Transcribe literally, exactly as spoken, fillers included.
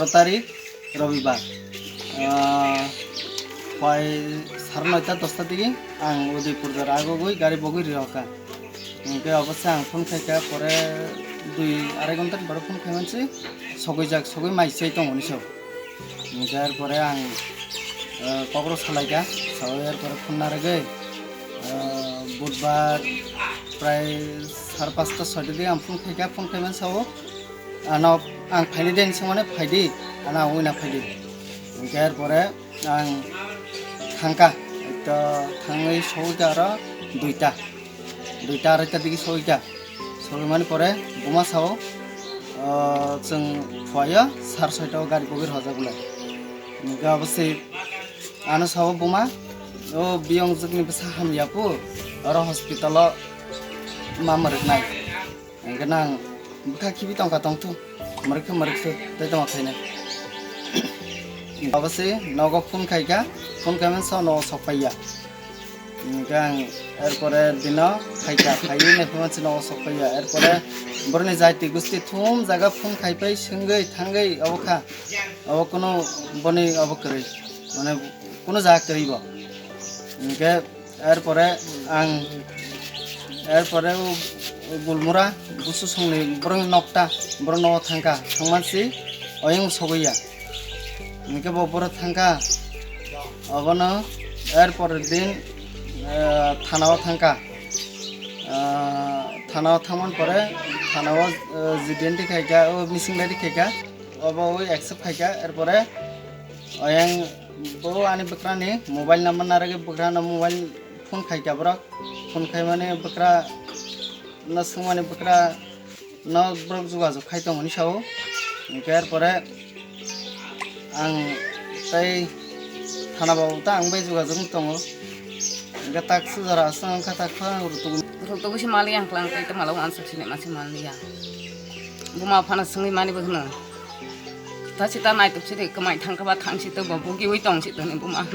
Taro tarik Robibar. Ah, phai sare noita dosta digi ang Udaipur jora agogoi gari bogoi rihokha. Hingke obosa ang phone khaikha, pore dui arai ghonta ni borok phone khaimansi sogoi jak, sogoi mai sei tongo hwnwi sao. Hingke er pore ang, eh, kokrok salaikha, sao er pore phone narwgwi, eh, Budbar prai sar pasta soita digi ang phone khaikha, phone khaiman sao, ano ang phaini de hinwi sao mane phaidi, ano ang uina phaidi. Hingke er pore ang thangkha, ekta thangwi sogwikha aro duita, duita araita digi sogwikha. Sogwimani pore buma sao, o, chwng phuaio sar soita o gari bogwi rojak bwlai. Hingke obosi ano sao buma, o biyong jwkni bwsa hamya pu, oro hospital o ma mwrwknai. Hingke nang bwkha khibi tongkha tongthu, mwrwk khe mwrwk se tei tongma khainai. Obosi nogo phone khaikha, phone khaimani sao nogo sok paiya. Hingke ang er pore dino khaikha, khaiwi naiphaima se nogo sok paiya. Er pore boroni jaiti gusti thum jaga phone khaipai swngwi thangwi obo kha, obo kunu boni obo kwrwi, mane kunu jaga kwrwi bo. Hingke er pore ang, er pore o Gulmura busu songni borok nokta, borok nogo thangkha, thangmansi oyang sogwiya. Hingke bo borok thangkha, obono er pore din, eh, thana o thangkha. Ah, thana o thangmani pore, thana o, eh, G D N T khaikha, o missing diary khaikha, obo o accept khaikha, er pore oyang bo ani bwkrani mobile number narwgwi bwkrano mobile phone khaikha borok. Phone khaimani bwkra no swngmani bwkra no borok jogajog khai tongo hinwi sao. Hingke er pore ang tei thana babu ta ang bai jogajog wng tongo. Hingke tak sujara aswk wngkha tak phano rwtugwi. Rwtugwi se mali ang klang tei tei malo uansuk sinima se manliya. Buma phano swngwi mani bo hwno. Ta sita naituk sidi kwmai thangkha ba thang sito bo bugiwi tong sito ni buma.